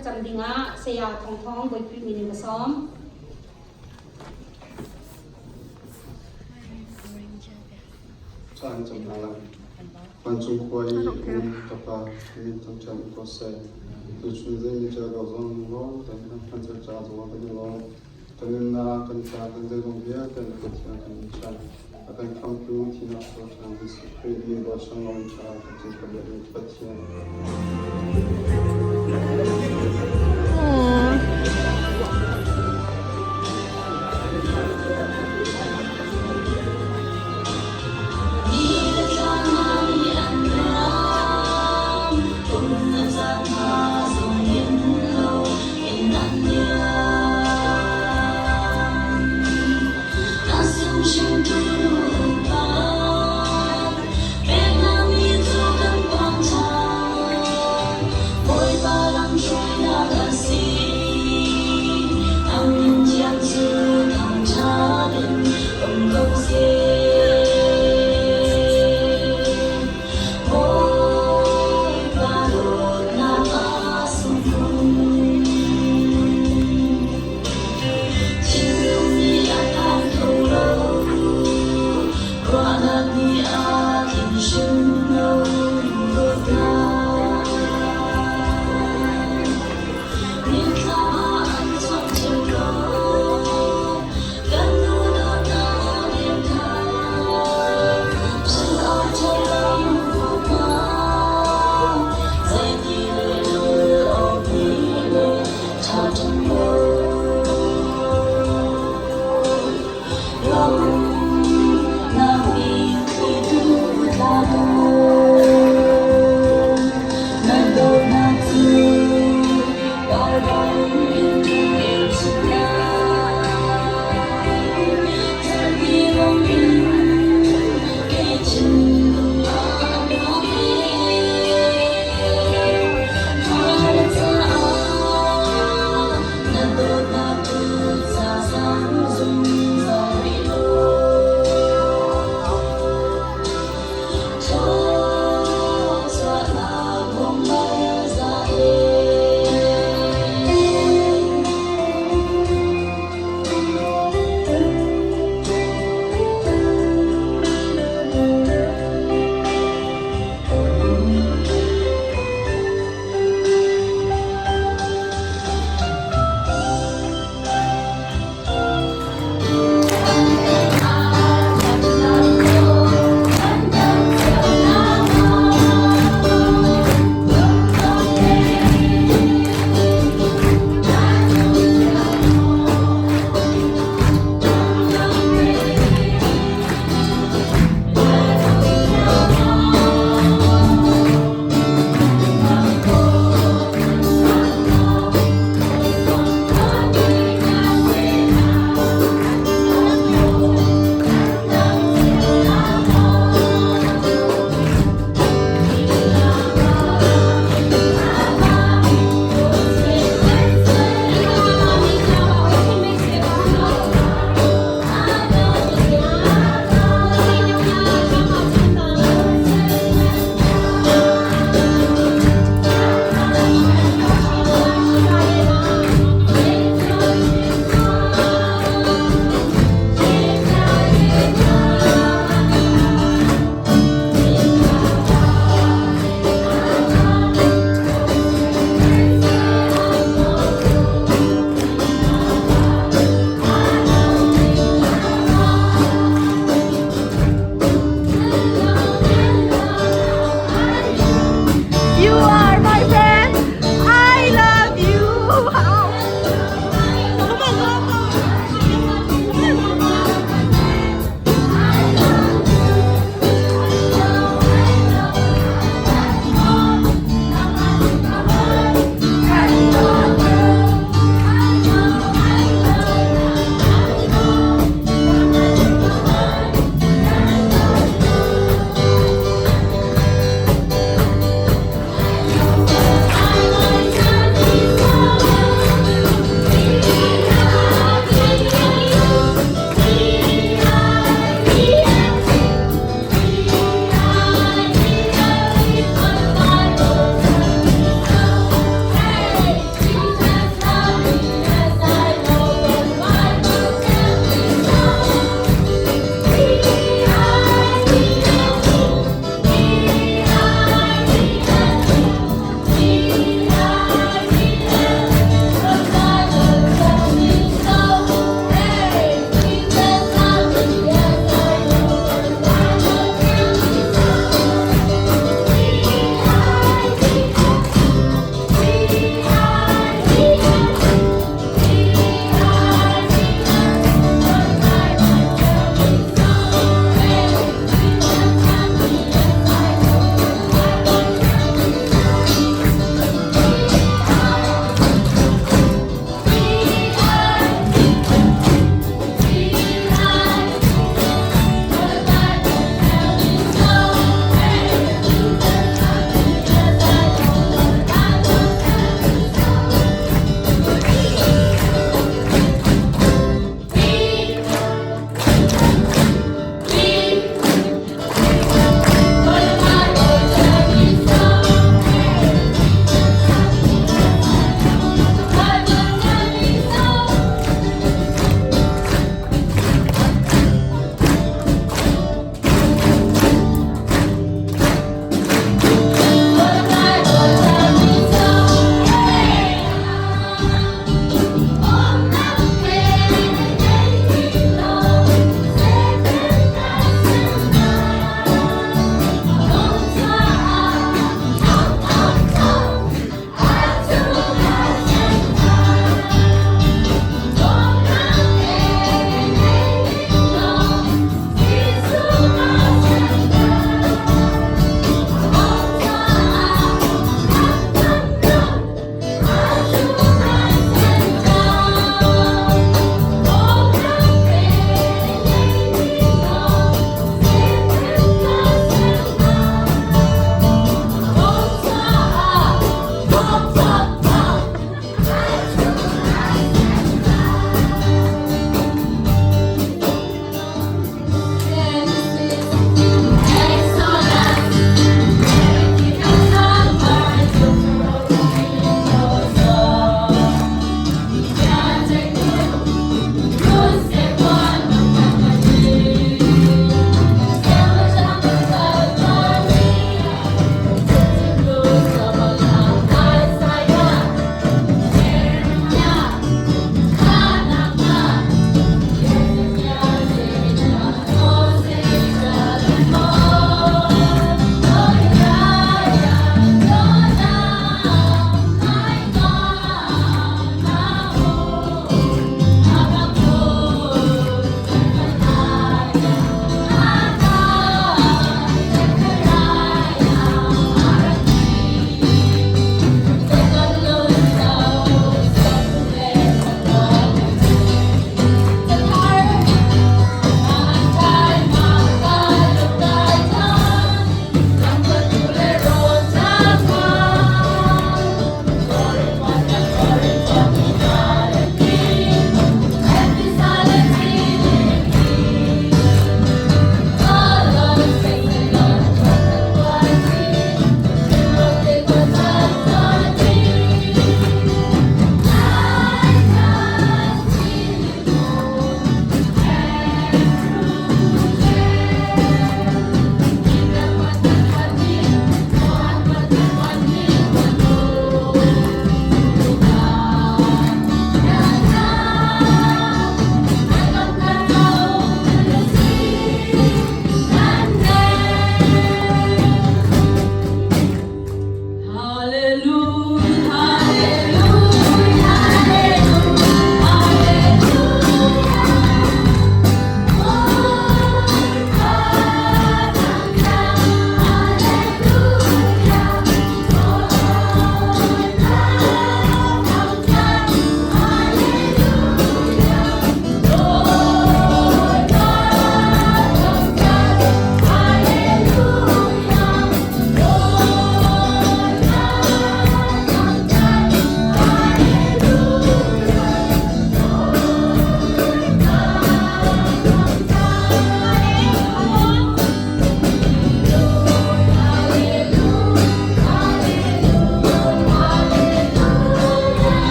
Thlacam dingah Saya Thawng Thawng Bawi Khrih min in ka sawm. Caan cam hna lai. Vancung khua i um ka Pa, min thangṭhat ko seh. Tuchun zing ni ṭial ko zong lawm kan kan phan cer caah zong kan i lawm. Kan nunnak, kan ca, kan zeizong vialte na Pathian kan in chan. A kan khamtu thinak thawngṭha Jesuh Khrih min bochan lawng in ṭha kan cin ka biakmi Pathian.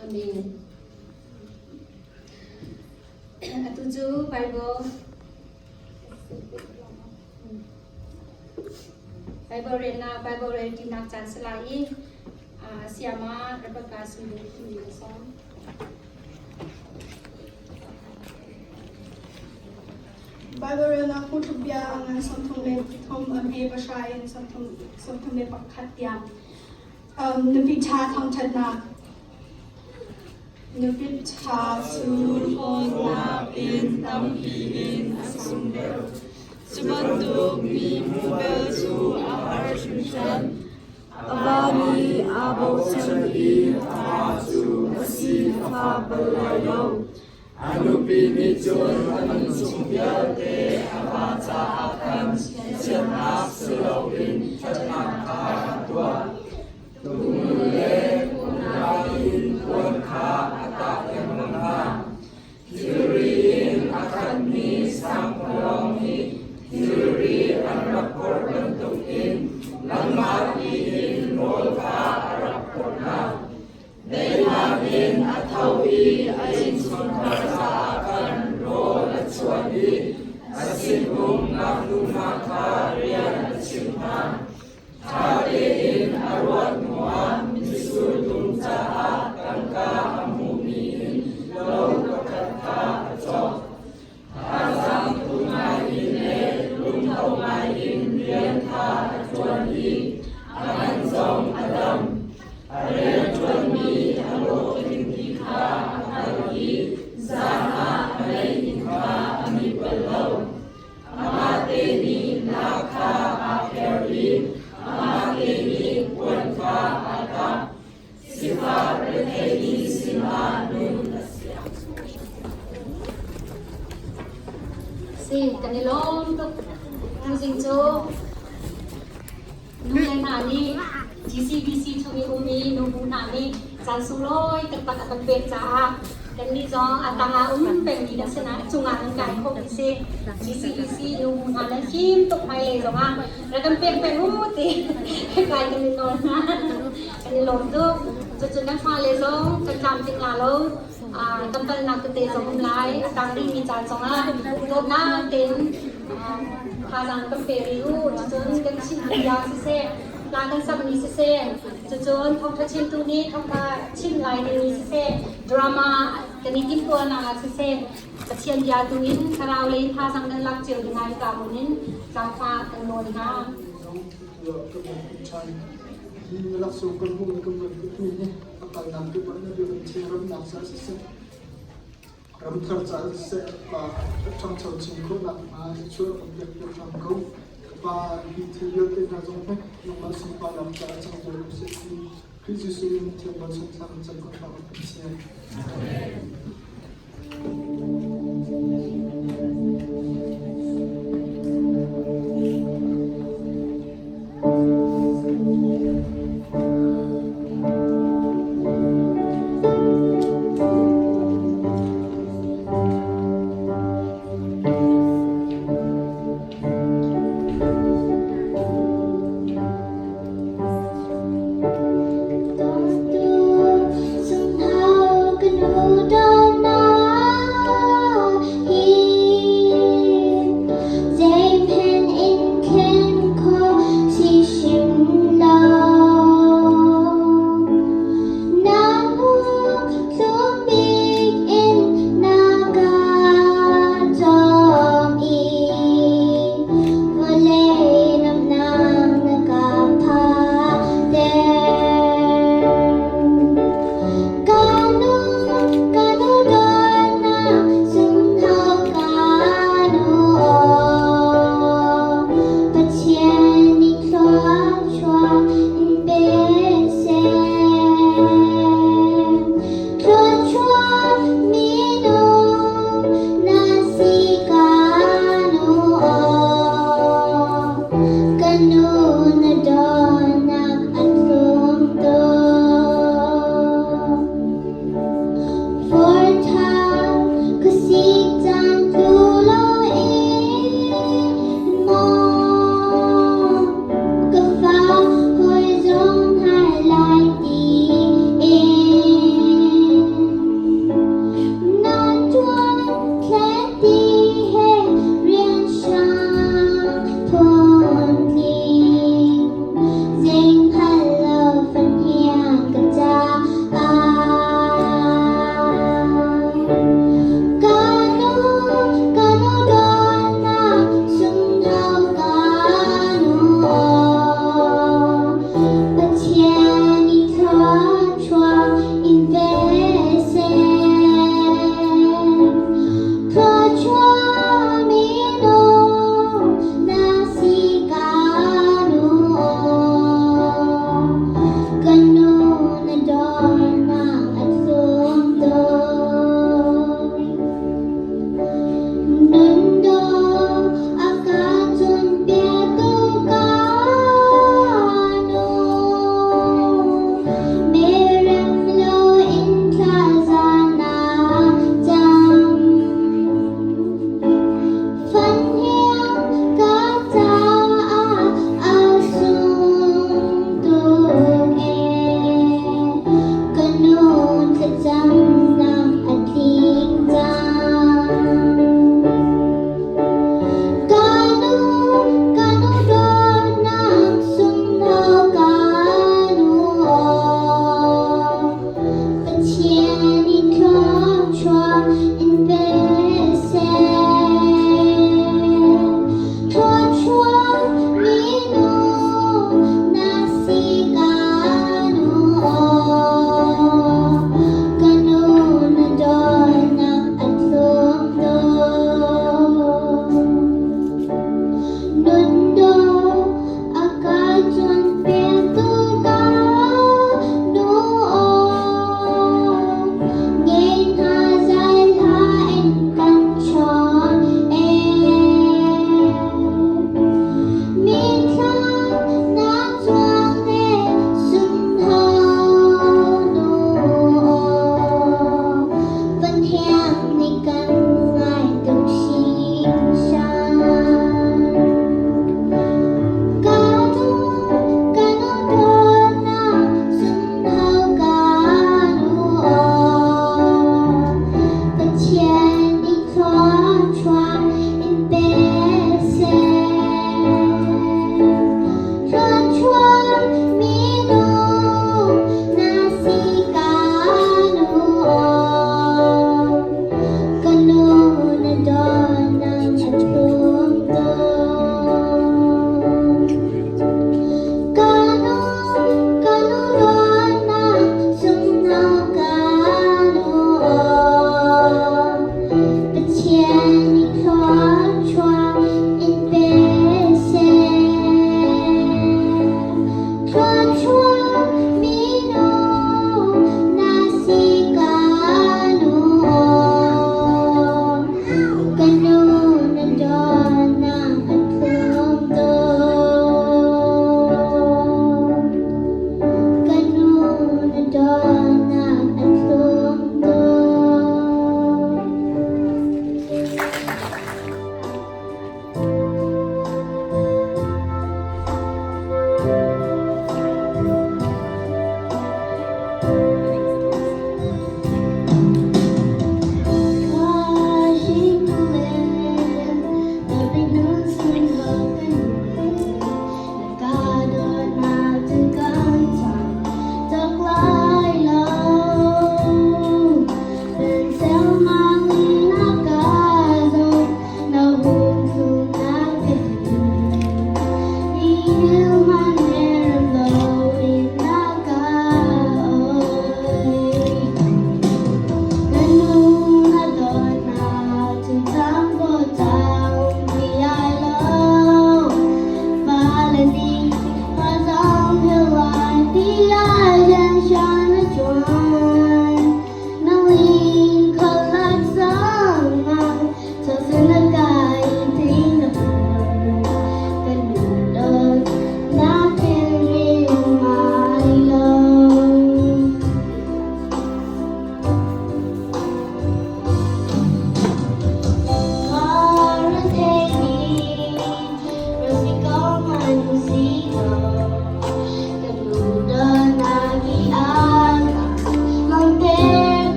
Amen. Atu cu Bible Bible relnak Bible relṭinak caan si lai i Sayama Rebecca Sulu timi ka sawm. Bible relnak phungthluk bia a ngan 33 a hme pahra in 31 tiang. Nupi ṭha thangṭhatnak. Nupi ṭha cu Hawnnak in tampi in a sung deuh. Cu bantuk mi hmuh bel cu a har hringhran. A va nih aa bochan i a va cu a si a fak bal lai lo. A nupi nih cun a nunchung vialte a va caah khan chiatnak si loin ṭhatnak kha a tuah. Tuuhmul le umnak in puan kha a tah lengmang hna. Thilri in a khatmi sangphawlawng nih thilri an rak phorh bantukin nangmah tiin rawl kha a rak phorh hna. Daihnak in a tho i a innchungkhar caah khan rawl a chuan i a sinum ngaknu hna kha rian a chimh hna. Ṭha tein a ruah hnuah mitsur dum caah tangka a hmuhmi in lo pakhat kha a cawk. Thazaang tu ngaiin le lungtho ngaiin rian kha a ṭuan i a ngan zong a dam. A rianṭuanmi a hlawhtling ti kha a hngalh i zan ah a meiinn kha a mit bal lo. Amahte nih laa kha aa pher i amahte nih puan kha aa tah. Sifak retheimi sinah nun a siang. Si, kan i lawm tuk. Tuzing cu nu le hna nih GCBC chung i um i nubu hna nih caan sunglawi taktak a kan pek caah kannih zong a tang ah um pengmi kan si nain cungah kan kai khawh ti si. GCBC nubu hna nan fim tuk hmailei zongah rak kan pek peng u ti kai kan i nawl hna. Kan i lawm tuk. Cucun nan fale zong kan tlamtling la lo. Kan palnak tete zong um lai. A tang rihmi caan zongah dawtnak tein thazaang kan pe rih u. Cucun kan chimmi bia siseh, hla kan sakmi siseh, cucun thawngṭha chimtu nih thawngṭha chim lai dingmi siseh, drama kan i timhtuahnak ah siseh, Pathian bia tu in thlarau lei thazaang nan lak cio ding ah hika hmun in zaangfah kan nawl hna. Hi laksawng kan hmuhmi kan van putmi hi a kalnak kip ah na biakinn chung remnak caah siseh, ramthar caah siseh, pa ṭhangcho chin khawhnak hnga chuah kan pek piak hram ko. Pa hi thil vialte hna zong hi nangmah sunparnak caah cang ko seh ti Khrih Jesuh in thiang bochan thla kan cam kan hram kan si. Dawtu, sunghau ka nu.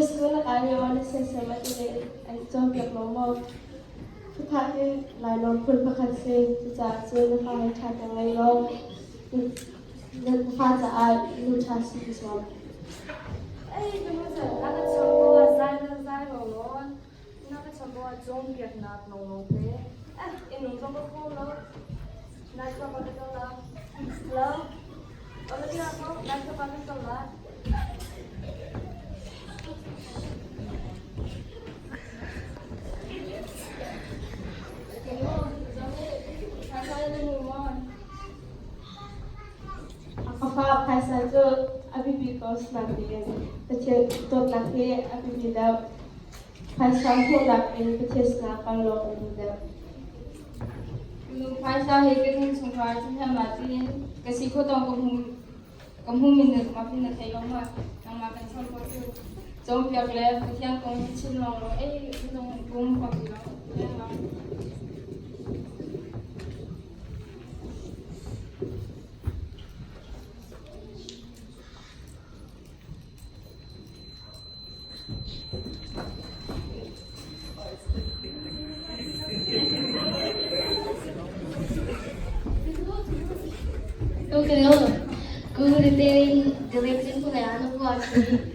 School na kai lio ah na siasem a ti le an cawnpiak lo maw? Thuthah hi Lailawm phun pakhat si. Cucaah cun na fa he ṭha tein ngei law na fa caah nu ṭha si i zuam. Ei, ka nu cu na ka chawnh ko ah zai na zai law na ka chawnh ko ah cawnpiaknak lawnglawng te. Eh, innung zong ka khawm lo. Nai ka pa ka to la. Hello? Olivia ko, nai ka pa ka to la. Ka fa phaisa cu a biapi ko sinain Pathian dawtnak hi a biapi deuh. Phaisa hmuhnak in Pathian sinah kal law kan duh deuh. Nu phaisa hi kan innchungkhar thihnem ah tiin ka si kho tong ka hmu ka hmu min na ma pin na thei lo ma nangmah kan chawn ko cu cawnpiak le Pathian kong hi chim lawng lawng ei nung pum ko ti lo lengmang. 그 repairing direction ko na ano po actually.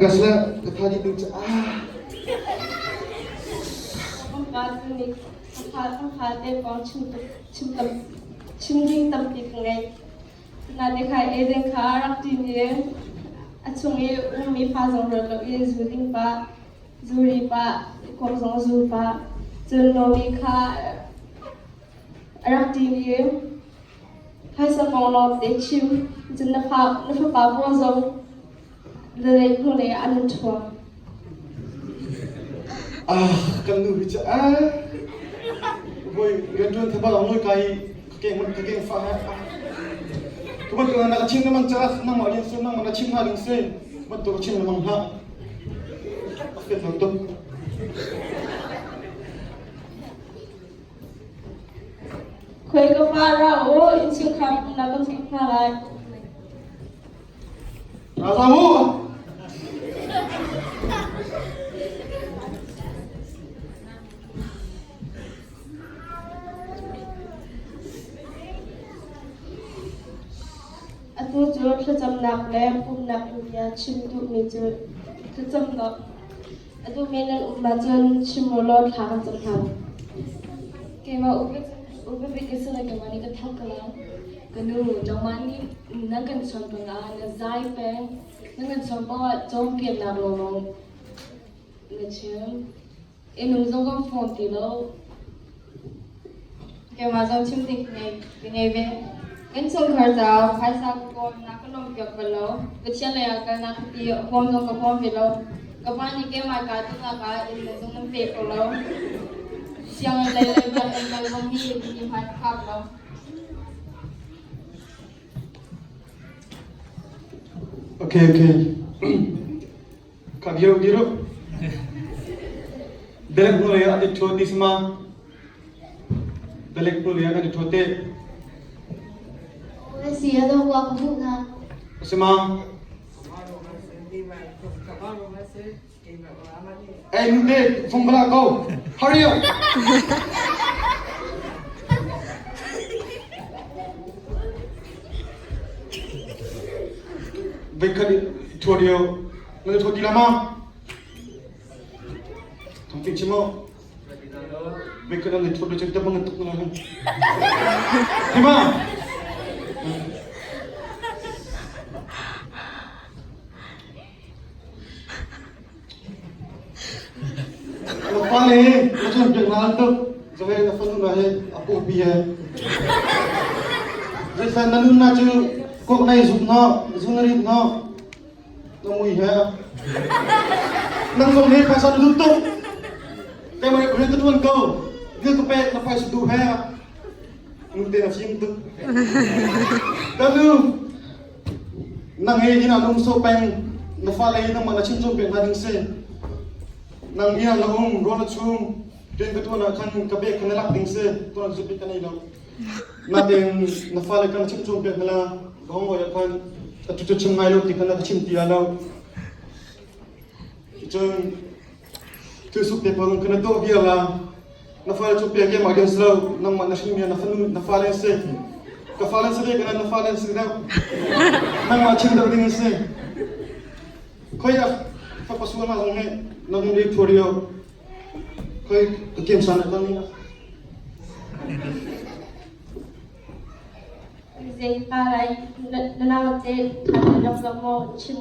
Gas le ka tha dih ding ah. Chim ding tampi ka ngei. Nate kha Eden kha a rak ṭin i a chung i ummi fa zong ruat loin zu ding pah, zu ri pah, kuak zong zu pah. Cun Naomi kha a rak ṭin i phaisa kong lawng te chim. Cun na fa na fapa pawl zong na lei hnulei ah an ṭhuang. Ah, kan nu hi cu ah voi rianṭuan thaba lang noi kai ka keng ka keng fa he ah ka bantuk na ka chim na mang ca nangmah rian se nangmah na chim hna ding se bantuk ka chim na mang hlah a fet lo tuk. Khoi ka fa ra u innchungkhar na kan chim hna lai. Razamu! Atu cu thlacamnak le pumhnak in bia chim duhmi cu thlacamnak a duhmi nan um ahcun chim u law thla kan cam hna. Keimah upabik ka si le keimah nih ka thawk ka lang. Ka nu, nangmah nih nan kan chawnh peng ah na zai peng. Nan kan chawnh paoh ah cawnpiaknak lawnglawng na chim. Innung zong kan fawn ti lo. Keimah zong chim ding ka ngei ve. Kan chungkhar caah phaisa ka kawl na ka lawmhpiak bal lo. Pathian lei ah kalnak ka ti huam zong ka huam ve lo. Ka pa nih keimah kaa duhnak ah inn le zung nan pe ko lo. Sianginn lei le biakinn kal zong hi mi hmai ka khap lo. Okay, okay. Ka giro giro. Belek hnu lei ah an i ṭhuat ti sama. Belek hnu lei ah kan i ṭhuat te. Si a dong wa ka hmuh na. Asima. Hey, nute, phung bala go. Hurry up. Veikhat ṭhuat lio na ṭhuat ti la ma? Thong ting chim aw. Veikhat nan ṭhuat le cun bang tuk na la. Hima. Na pa le na chon piak na tuk. Zawe na fanu na he a pu pi he. Zeisa na nun na cu Kuak nei zuk na, zu na rit na, na mui he. Nang zong he phaisa na duh tuk. Keimah nih rian ka ṭuan ko. Dil ka pek na phaisa duh he. Nu te na fim tuk. Ka nu, nang he inn ah na um sawh peng. Na fale hi nangmah na chim cawnpiak hna ding si. Nang inn ah na um, rawl na chum, rian ka ṭuan ah khan ka bek kha na lak ding si. Tuan zupit ka nei lo. Nain na fale kan chim cawnpiak hna la ka hong ah khan atu cu chim ngai lo ti khan na ka chim ti lo. Cun thilsuk te pawl kan tuah vial la na fale cu pek em against lo nangmah na hringmi na fanu na fale si ka fale si ve kana na fale si deuh nangmah chim deuh ding si khoi a fapa sual na zong he nang ni thurio Khoi ka kem san kan ni. Zei pa lai na nau te than rak lo maw chim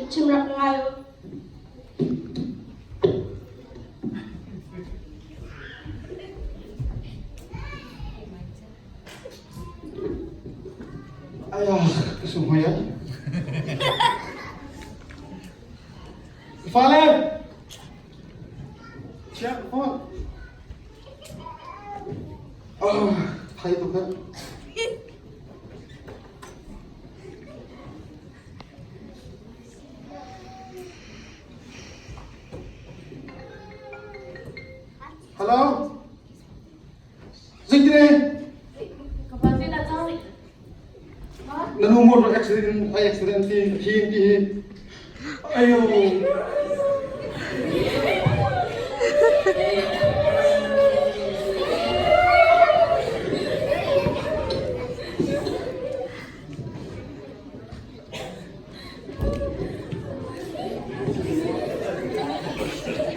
chim rak ngai u. Ayah, sunghoy ya. Fale! Chiah, come on. Oh, thai tuk heh. Hello? Zeitin? Na nu motor accident ai accident ti thi ti hi. Ayo.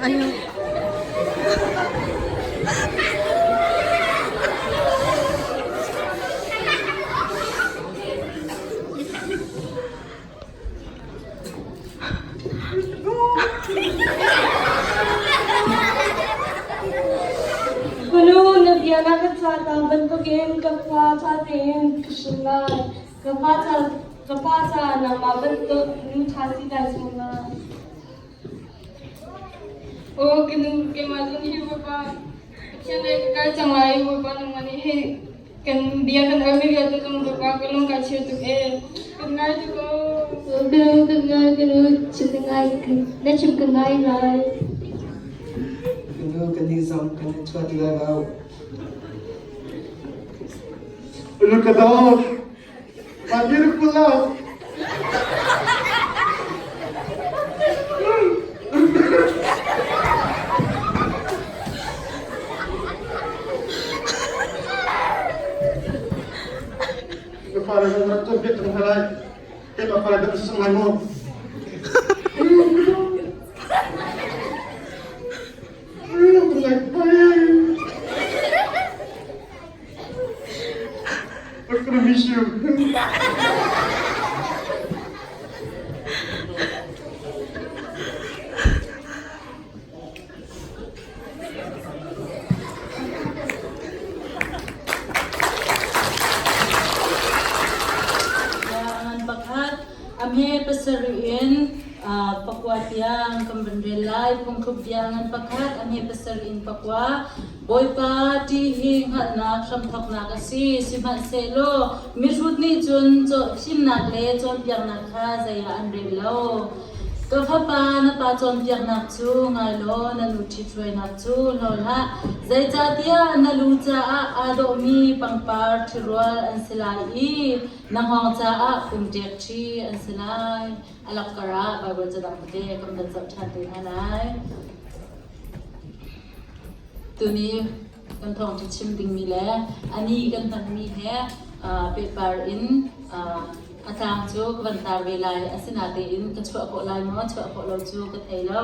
Ayo. Kanu na bia na ka ca ta bantukin ka fa ṭha tein ka hrim lai. Ka pa ca ka pa ca nangmah bantuk nu ṭha si dai chung lai. Aw ka nu keimah zong hi Bawipa Pathian lei ka kal cang lai Bawipa nangmah nih hei kan bia kan almi vialte zong Bawipa ka lung kai chir tuk ee kan ngai tuk aw. Ka nu ka ngai ka nu chim ka ngai na chim ka ngai lai. Ka nu kan nih zong kan in chuah ti lai lo. Look at dog. My beautiful love. Ka fale zong rak cawnpiak cang hna lai. Keimah fale dang si cang lai maw? I'm gonna miss you. Ngan pakhat a hme pasarih in pakua tiang kan van rel lai. Phungthluk bia ngan pakhat a hme pasarih in pakua. Bawipa ṭih hi hngalhnak hramthawknak a si. Sihmanhsehlaw mihrut nih cun fimnak le cawnpiaknak kha zei ah an rel lo. Ka fapa, na pa cawnpiaknak cu ngai law na nu ṭhithruainak cu hlaw hlah. Zeicahtiah na lu caah aa dawhmi pangpar ṭhirual an si lai i na hngawng caah pumṭek ṭhi an si lai. A lakkar ah Baibal cadang tete kan van zoh ṭhan te hna lai. Tuni kan thawngṭha chim dingmi le a ni kan hmanmi he pehpar in a tlang cu ka van tar ve lai. Asinain ka chuah khawh lai maw, chuah khawh lo cu ka thei lo.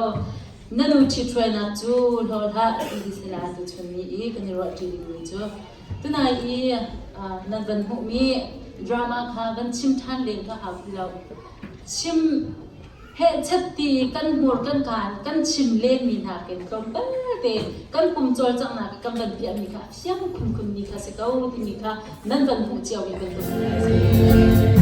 Na nu ṭhithruainak cu hlaw hlah ti si la tuchun ni i kan i ruahṭi dingmi cu. Tunai i nan van hmuhmi drama kha van chim ṭhan len kha hau ti lo. Chim hehchet ti kan hmur kan kaan kan chim lenmi hna ken tlawmpal te kan pum cawlcanghnak i kan van piahmi kha a fiang khunkhunmi kha si ko timi kha nan van hmuh ciomi bantuk a si.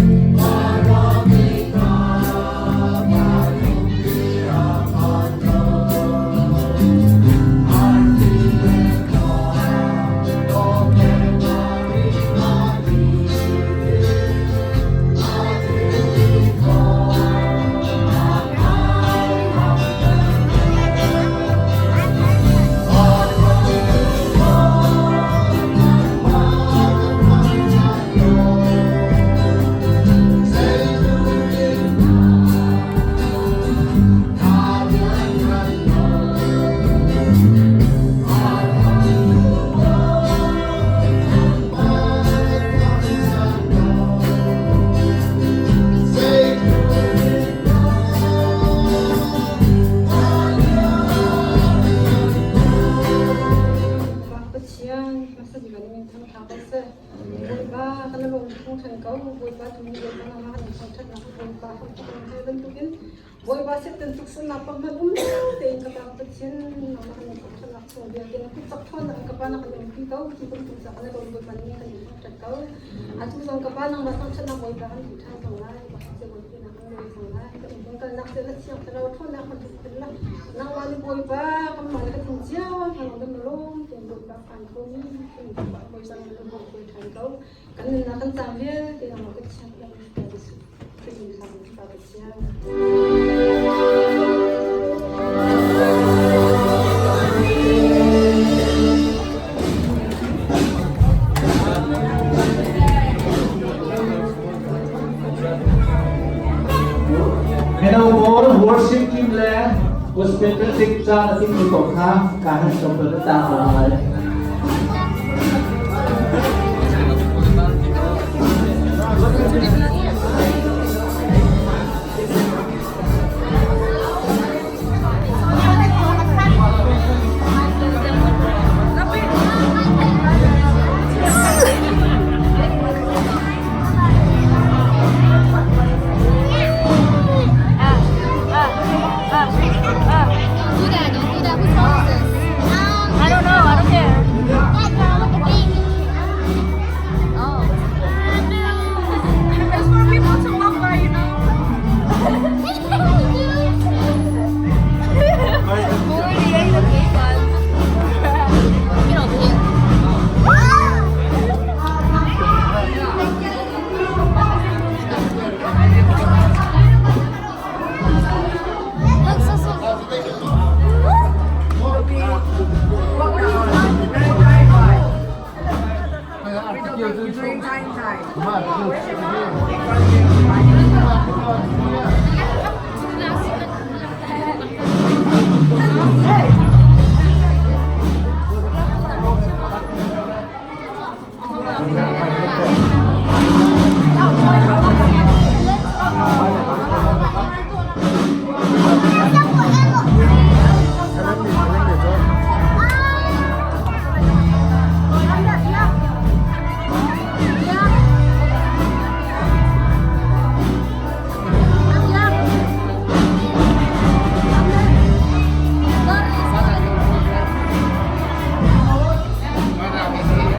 tuni Bawipa nangmah kan in thangṭhatnak Bawipa kan hal bantukin Bawipa Satan tukforhnak pahman um tein ka Pa Pathian nangmah kan in thangṭhatnak chung vialte na kut cak ṭhawnnak in ka Pa na kan umpi ko ti bantuk ca na lawm Bawipa nih kan in thangṭhat ko. Atu zong ka Pa nangmah thangṭhatnak Bawipa kan duh ṭhan cang lai. Pakhat cio Bawipa na kan lawi cang lai. Kan in kalnak cio na thiang thlarau ṭhawnnak kan tuk khun la. Nangmah nih Bawipa kanmah le ka thin cio hna kan lawm tein Bawipa phan kho mi kan Bawipa na kan bawmh ṭhan ko. Kan nunnak kan caan vialte nangmah ka thiang thlarau Jesuh Khrih min thlam Pa Pathian. Mino pawl worship team le gospel music caan a timmi kong kha ka han som ta ta lai. Don't do that. Don't do that. Whose phone is this? I don't know. I don't care. That girl with the baby. Oh. It's for people to walk by, you know. Get over here. Look, so so.